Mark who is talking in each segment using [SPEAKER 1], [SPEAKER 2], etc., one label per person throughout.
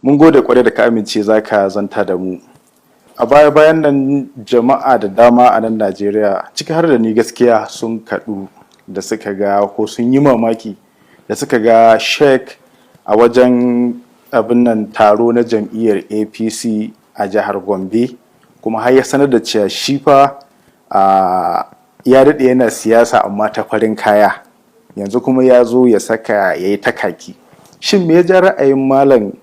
[SPEAKER 1] Mun gode kwarai da ka amince za ka zanta da mu. A baya bayan nan, jama'a da dama a nan Najeriya, ciki har da ni gaskiya, sun kaɗu da suka ga ko sun yi mamaki da suka ga Sheikh a wajen abin nan taro na jam'iyyar APC a jihar Gombe, kuma har ya sanar da cewa shi fa ya daɗe yana siyasa amma ta farin kaya, yanzu kuma ya zo ya saka ya yi takaki. Shin me ya ja ra'ayin malam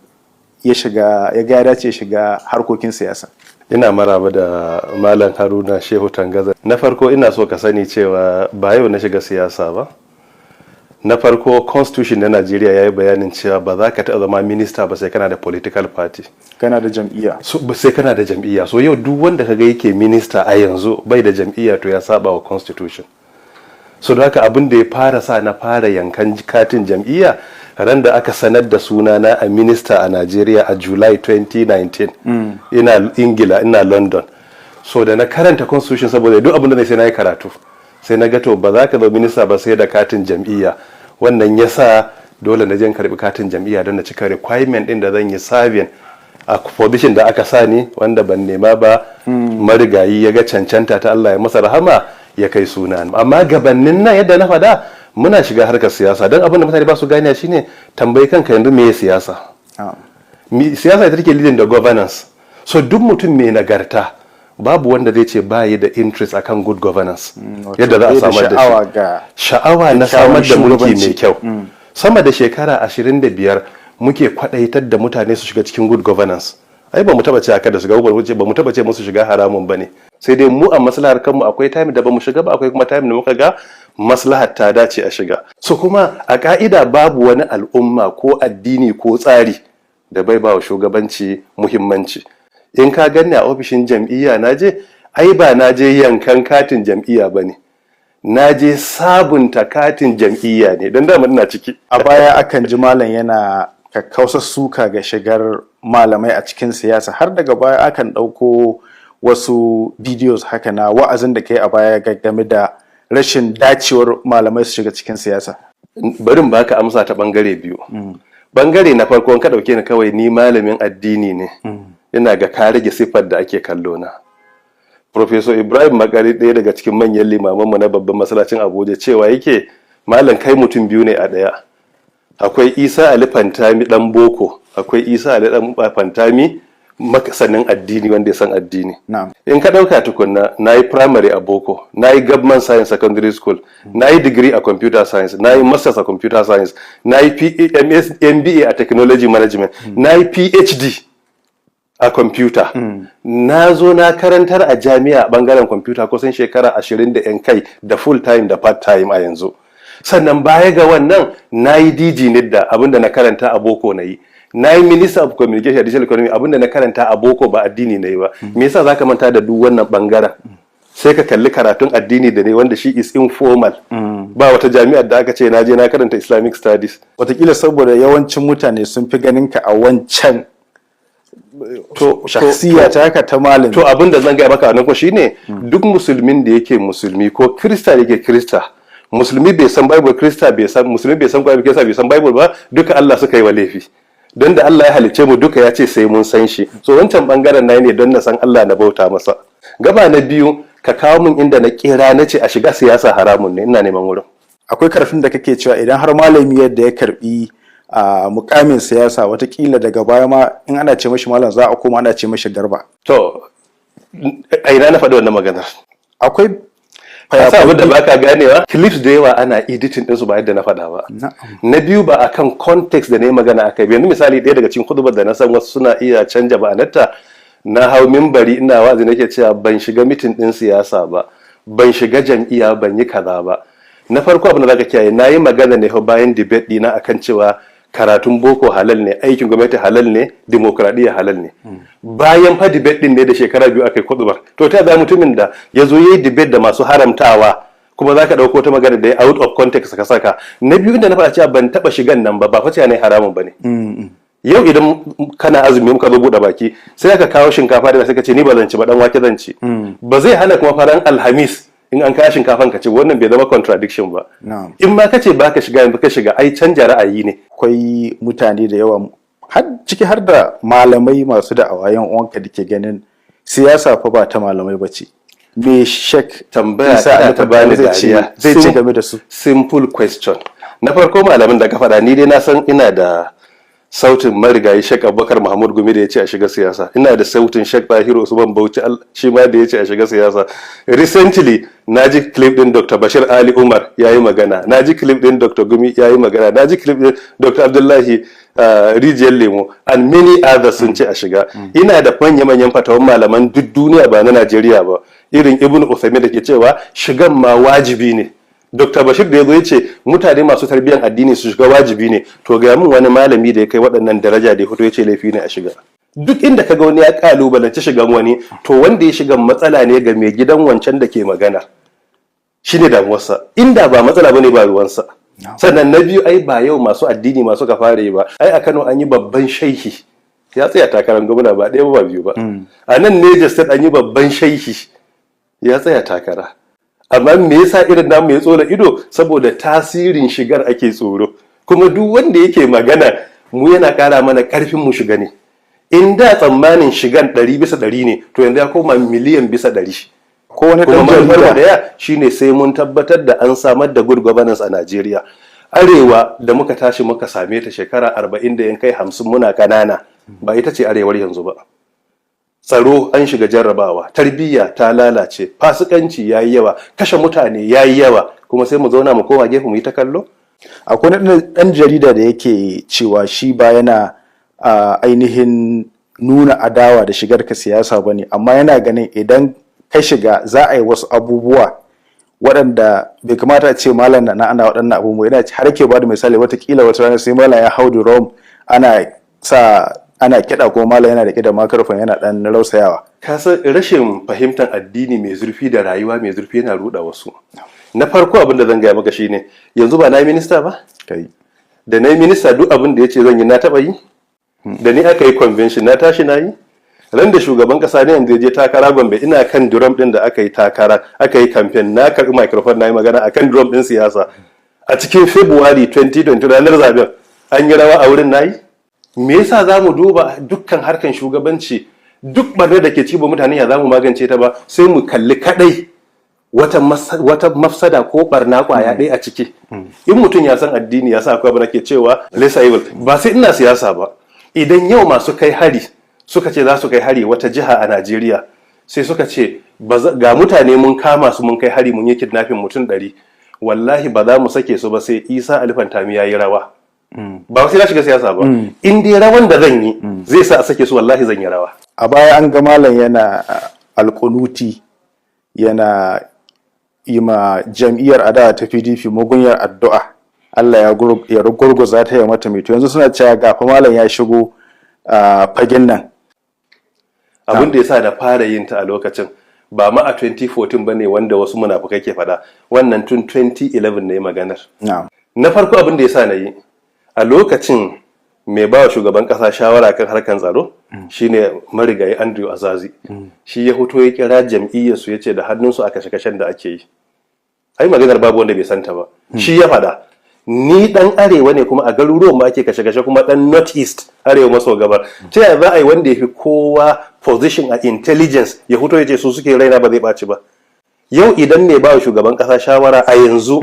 [SPEAKER 1] ya shiga, ya ga ya dace shiga harkokin siyasa?
[SPEAKER 2] Ina maraba da Malam Haruna Shehu Tangaza. Na farko, ina so ka sani cewa ba yau na shiga siyasa ba. Na farko, constitution na Najeriya ya yi bayanin cewa ba za ka taɓa zama minista ba sai kana da political party.
[SPEAKER 1] Kana da jam'iyya.
[SPEAKER 2] So, sai kana da jam'iyya. So yau duk wanda kaga yake minista a yanzu bai da jam'iyya, to ya saba wa constitution. So da haka, abin da ya fara sa na fara yankan katin jam'iyya, ran da aka sanar da sunana a minista a Najeriya a July 2019, ina Ingila, ina London. So da na karanta constitution, saboda duk abin da sai na yi karatu, sai na ga to, ba za ka zo minista ba sai da katin jam'iyya. Wannan ya sa dole na je karbi katin jam'iyya don na cika requirement din da zan yi serving a position da aka sa ni, wanda ban nema ba, marigayi ya ga cancanta ta, Allah ya masa rahama, ya kai suna. Amma gabanin nan, yadda na faɗa, muna shiga harkar siyasa don abin da mutane ba su gane shine, tambayi kanka yanzu, me siyasa? Siyasa ita take leading da governance. So duk mutum mai nagarta, babu wanda zai ce bayi da interest akan good governance, yadda za a samar da shi, sha'awa na samar da mulki mai kyau. Sama da shekara 25 muke kwadaitar da mutane su shiga cikin good governance. Ai ba mu taba ce aka da shiga ba, ba mu taba ce musu shiga haramun bane. Sai dai mu a maslahar kanmu, akwai time da ba mu shiga ba, akwai kuma time da muka ga maslahar ta dace a shiga. So kuma a ka'ida, babu wani al'umma ko addini ko tsari da bai ba wa shugabanci muhimmanci. In ka ganni a ofishin jam'iyya na je, ai ba na je yankan katin jam'iyya ba ne, na je sabunta katin jam'iyya ne, don dama ina ciki.
[SPEAKER 1] A baya akan ji malam yana kakkausar suka ga shigar malamai a cikin siyasa, har daga baya akan ɗauko wasu videos haka na wa'azin da kai a baya game da rashin dacewar malamai su shiga cikin siyasa.
[SPEAKER 2] Bari in baka amsa ta bangare biyu. Bangare na farko, ka dauke ni kawai ni malamin addini ne, ina ga ka rage siffar da ake kallo na. Professor Ibrahim Makari, ɗaya daga cikin manyan limamanmu na babban masallacin Abuja, cewa yake, "Malam, kai mutum biyu ne a ɗaya. Akwai Isa Ali Fantami dan boko, akwai Isa Ali dan Fantami masanin addini, wanda ya san addini." In ka ɗauka tukunna, na yi primary a boko, na yi government science secondary school, na yi degree a computer science, na yi masters a computer science, na yi MBA a technology management, na yi PhD a computer, na zo na karantar a jami'a a bangaren computer kusan shekara 20 da yan kai, da full time da part time a yanzu. Sannan baya ga wannan, na yi DG NITDA, abinda na karanta a boko na yi. Na yi Minister of Communication and Digital Economy, abinda na karanta a boko, ba addini na yi ba. Me yasa zaka manta da duk wannan bangaren, sai ka kalli karatun addini da ne, wanda shi is informal, ba wata jami'ar da aka ce na je na karanta Islamic studies?
[SPEAKER 1] Wataƙila saboda yawancin mutane sun fi ganin ka a wancan
[SPEAKER 2] To
[SPEAKER 1] shakhsiya ta haka ta malami.
[SPEAKER 2] To, abin da zan gaya maka nan ko shine, duk musulmin da yake musulmi ko Kirista da yake Kirista, musulmi bai san Bible, Kirista bai san, musulmi bai san Bible, Kirista bai san Bible ba, duka Allah suka yi wa laifi. Don da Allah ya halicce mu duka, ya ce sai mun san shi. So wancan bangaren na ne don na san Allah, na bauta masa. Gaba na biyu, ka kawo min inda na kera na ce a shiga siyasa haramun ne, ina neman wurin.
[SPEAKER 1] Akwai karfin da kake cewa idan har malami yadda ya karbi a mukamin siyasa, watakila daga baya ma in ana ce mashi malam, za a koma ana ce mashi Garba.
[SPEAKER 2] To, a ina na faɗi wannan maganar?
[SPEAKER 1] Akwai.
[SPEAKER 2] Ka abin da baka ganewa, clips da yawa ana editing ɗinsu ba yadda na faɗa ba. Na biyu, ba akan context da na yi magana akai. Yanzu misali, ɗaya daga cikin hudubar da na san wasu suna iya canja ma'anarta, na hau mimbari ina wa'azi, nake cewa ban shiga meeting ɗin siyasa ba, ban shiga jam'iyya, ban yi kaza ba. Na farko, abin da zaka kiyaye, na yi magana ne bayan debate ɗina akan cewa karatun boko halal ne, aikin gwamnati halal ne, dimokuraɗiyya halal ne. Bayan fa debate din ne da shekara 2 aka yi kudubar. To, ta za mutumin da ya zo yi debate da masu haramtawa, kuma za ka ɗauko ta magana da ya out of context ka saka? Na biyu, inda na faɗa cewa ban taɓa shigan nan ba, ba fa cewa ne haramun ba ne. Yau idan kana azumi, muka zo buɗe baki, sai aka kawo shinkafa da sai ka ce ni ba zan ci ba, dan wake zan ci, ba zai hana kuma faran Alhamis in an kawo shinkafan ka ci. Wannan bai zama contradiction ba. In ma ka ce ba ka shiga, yanzu ka shiga, ai canja ra'ayi ne.
[SPEAKER 1] Akwai mutane da yawa Har ciki har da malamai masu da'awa yan uwanka da ke ganin siyasa fa ba ta malamai ba ce. Me Sheikh
[SPEAKER 2] Tambaya
[SPEAKER 1] Isa
[SPEAKER 2] tana
[SPEAKER 1] Ali
[SPEAKER 2] ta bani
[SPEAKER 1] Fantami zai ce
[SPEAKER 2] dariya.
[SPEAKER 1] zai ce game da su?
[SPEAKER 2] Simple question. Na farko, malamin da ka faɗa, ni dai na san ina da sautin marigayi Sheikh Abubakar Mahmud Gumi da ya ce a shiga siyasa. Ina da sautin Sheikh Tahiru Usman Bauchi shi ma da ya ce a shiga siyasa. Recently na ji clip din Dr. Bashir Ali Umar ya yi magana, na ji clip din Dr. Gumi ya yi magana, na ji clip din Dr. Abdullahi Rijiyar Lemo and many others sun ce a shiga. Ina da manya-manyan fatawan malaman duk duniya, ba na Najeriya ba, irin Ibn Uthaymin da ke cewa shigan ma wajibi ne. Dr. Bashir da ya zo ya ce mutane masu tarbiyyar addini su shiga wajibi ne. To, ga mun wani malami da ya kai waɗannan daraja da ya fito ya ce laifi ne a shiga. Duk inda kaga wani ya kalubalanci shigan wani, to wanda ya shiga matsala ne ga mai gidan wancan da ke magana. Shine damuwarsa. Inda ba matsala bane, ba ruwansa. Sannan na biyu, ai ba yau masu addini masu ka fara yi ba. Ai a Kano an yi babban shaihi ya tsaya takarar gwamna, ba ɗaya ba, ba biyu ba. A nan Niger State an yi babban shaihi ya tsaya takara. Amma me yasa irin namu ya tsora ido? Saboda tasirin shigar ake tsoro. Kuma duk wanda yake magana, mu yana kara mana karfin mu shiga ne. In da tsammanin shigan 100% ne, to yanzu ya koma 1,000,000%.
[SPEAKER 1] Ko wani
[SPEAKER 2] Kuma
[SPEAKER 1] ɗan
[SPEAKER 2] manufar mu
[SPEAKER 1] jarida
[SPEAKER 2] daya shine sai mun tabbatar da an samar da good governance a Najeriya. Arewa da muka tashi muka same ta shekara 40 da yan kai 50 muna kanana, ba ita ce arewar yanzu ba. Tsaro an shiga jarrabawa, tarbiyya ta lalace, fasikanci yayi yawa, kashe mutane yayi yawa, kuma sai mu zauna mu koma gefe mu yi ta kallo?
[SPEAKER 1] Akwai wani ɗan jarida da yake cewa shi ba yana ainihin nuna adawa da shigar ka siyasa ba ne, amma yana ganin idan ka shiga za a yi wasu abubuwa waɗanda bai kamata a ce malam na ana waɗannan abubuwa. Yana har ke ba da misali, watakila wata rana sai malam ya hau drum ana sa ana kiɗa, ko malam yana da kiɗa microphone yana ɗan rausayawa.
[SPEAKER 2] Ka san rashin fahimtar addini mai zurfi da rayuwa mai zurfi yana ruɗa wasu. Na farko, abin da zan gaya maka shine, yanzu ba na yi minista ba?
[SPEAKER 1] Kai.
[SPEAKER 2] Da na yi minista, duk abin da ya ce zan yi na taɓa yi? Da ni aka yi convention, na tashi na yi? Ran da shugaban kasa ne yanzu ya je takara Gombe, ina kan drum din da aka yi takara, aka yi campaign, na karbi microphone na yi magana akan drum din siyasa a cikin February 2020, ranar zaben, an yi rawa a wurin, nayi. Me yasa za mu duba dukkan harkan shugabanci, duk barnar da ke cibo mutane, ya za mu magance ta ba, sai mu kalli kadai wata mafsada ko barna kwaya ɗaya a ciki? In mutum ya san addini, ya sa akwai abu da ke cewa lesser evil. Ba sai ina siyasa ba. Idan yau masu kai hari suka ce za su kai hari wata jiha a Najeriya, sai suka ce ga mutane mun kama su, mun kai hari, mun yi kidnapping mutum 100, wallahi ba za mu sake su ba sai Isa Ali Fantami ya yi rawa. Ba sai na shiga siyasa ba. In dai rawan da zan yi zai sa a sake su, wallahi zan yi rawa.
[SPEAKER 1] A baya an ga malam yana alkunuti, yana yi ma jam'iyyar adawa ta PDP mugunyar addu'a, Allah ya gurguza ta, ya mata mai. To, yanzu suna cewa ga fa malam ya shigo a fagen nan.
[SPEAKER 2] Abin da ya sa da fara yin ta a lokacin, ba ma a 2014 ba ne, wanda wasu munafukai ke faɗa wannan, tun 2011 ne maganar. Na farko, abin da ya sa na yi a lokacin, mai ba wa shugaban kasa shawara kan harkan tsaro shine marigayi Andrew Azazi. Shi ya fito ya kira jam'iyyar su, ya ce da hannunsu a kashe-kashen da ake yi. Ai maganar babu wanda bai santa ba. Shi ya faɗa. Ni dan arewa ne, kuma a garuruwan ma ake kashe-kashe, kuma dan North East, arewa maso gabar. Ta yaya za a yi wanda ya fi kowa position a intelligence ya fito ya ce su suke, raina ba zai ɓaci ba? Yau idan mai ba wa shugaban kasa shawara a yanzu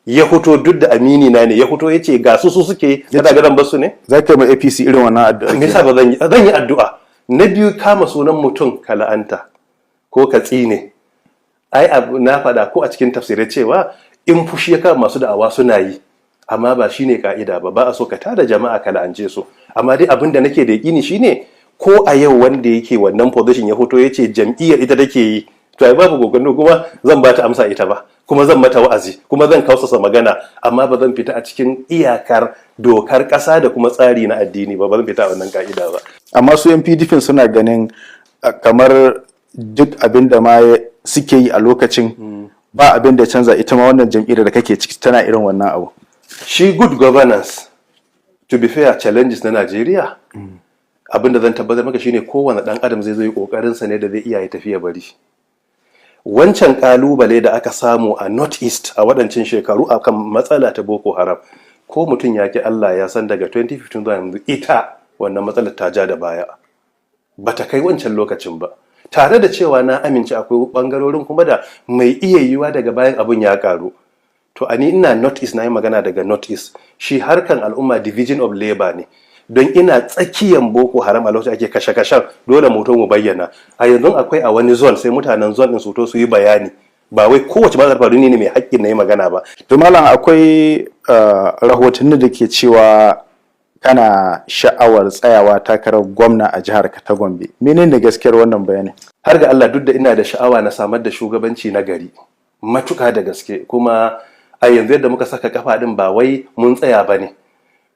[SPEAKER 2] ya fito, duk da amini na ne, ya fito ya ce ga su su suke, kada ga basu ne?
[SPEAKER 1] Za ka yi ma APC irin wannan addu'a?
[SPEAKER 2] Me yasa ba zan yi? Zan yi addu'a. Na biyu, kama sunan mutum ka la'anta ko ka tsine, ai abu na faɗa ko a cikin tafsirai cewa in fushi ya kama masu da'awa suna yi, amma ba shine ka'ida ba. Ba a so ka tada jama'a ka la'ance su. Amma dai abin da nake da yaƙini shine, ko a yau wanda yake wannan position ya fito ya ce jam'iyyar ita take yi, to ai babu gogondo, kuma zan ba ta amsa ita ba, kuma zan mata wa'azi, kuma zan kausasa magana, amma ba zan fita a cikin iyakar dokar ƙasa da kuma tsari na addini ba. Ba zan fita a wannan ka'ida ba.
[SPEAKER 1] Amma su yan PDP suna ganin kamar duk abin da ma suke yi a lokacin ba abin da ya canza, ita ma wannan jam'iyyar da kake ciki tana irin wannan abu.
[SPEAKER 2] Shi good governance, to be fair, challenges na Najeriya, abin da zan tabbatar maka shine kowane dan adam zai zo yi kokarin sa ne da zai iya ya tafi ya bari. Wancan kalubale da aka samu a North East a waɗancan shekaru akan matsala ta Boko Haram, ko mutum ya ki, Allah ya san daga 2015 zuwa yanzu ita Wannan matsalar ta ja da baya, ba ta kai wancan lokacin ba, tare da cewa na amince akwai bangarorin kuma da mai iya yiwuwa daga bayan abun ya karu. To, a ni ina North East, na yi magana daga North East. Shi harkan al'umma division of labor ne. Don ina tsakiyan Boko Haram a lokacin ake kashe-kashen, dole mu mu bayyana. A yanzu akwai a wani zone, sai mutanen zone din su to su yi bayani. Ba wai kowace matsalar faru ne mai haƙƙin na yi magana ba.
[SPEAKER 1] To malam, akwai rahotanni da ke cewa kana sha'awar tsayawa takarar gwamna a jihar ka ta Gombe. Menene gaskiyar wannan bayanin?
[SPEAKER 2] Har ga Allah, duk da ina da sha'awa na samar da shugabanci na gari matuka da gaske, kuma a yanzu yadda muka saka kafa din, ba wai mun tsaya ba ne,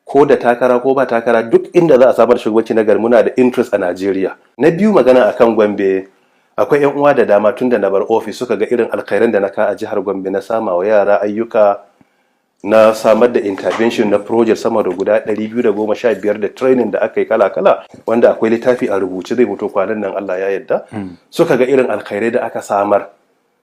[SPEAKER 2] ko da takara ko ba takara, duk inda za a samar da shugabanci na gari muna da interest a Najeriya. Na biyu, magana akan Gombe, akwai yan uwa da dama tun da na bar ofis suka ga irin alkhairan da na ka a jihar Gombe, na sama wa yara ayyuka, na samar da intervention na project sama da guda 215, da training da aka yi kala-kala, wanda akwai littafi a rubuce zai fito kwanan nan, Allah ya yarda. Suka ga irin alkhairai da aka samar,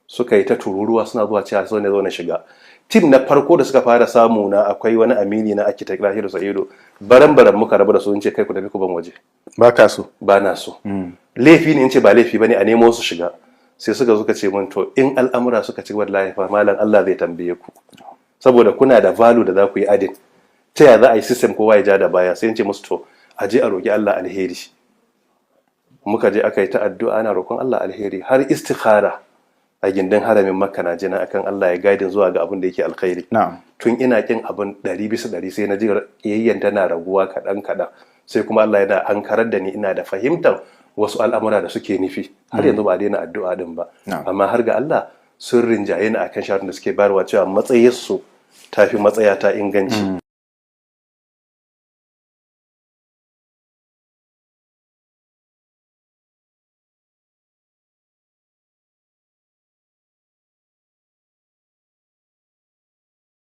[SPEAKER 2] suka yi ta tururuwa suna zuwa cewa so ne zo na shiga. Team na farko da suka fara samu na, akwai wani amini na, architect Lahiru Sa'idu. Baran baran muka rabu da su, in ce, "Kai, ku tafi ku ban waje."
[SPEAKER 1] Ba ka so?
[SPEAKER 2] Ba na so. Laifi ne in ce ba laifi bane a nemo su shiga. Sai suka ce mun, "To, in al'amura suka ci gaba da lafiya, malam, Allah zai tambaye ku, saboda kuna da value da za ku yi adding. Ta ya za a yi system kowa ya ja da baya?" Sai in ce musu, "To, a je a roki Allah alheri." Muka je aka yi ta addu'a, ana roƙon Allah alheri, har istikhara a gindin haramin Makka na jina akan Allah ya guiding zuwa ga abin da yake alkhairi. Tun ina kin abin 100%, sai na ji kiyayyen tana raguwa kaɗan kaɗan, sai kuma Allah yana ankarar da ni ina da fahimtar wasu al'amura da suke nufi. Har yanzu ba a daina addu'a din ba. Amma har ga Allah, sun rinjaye ni akan shawarar da suke bayarwa cewa matsayinsu ta fi matsaya ta inganci.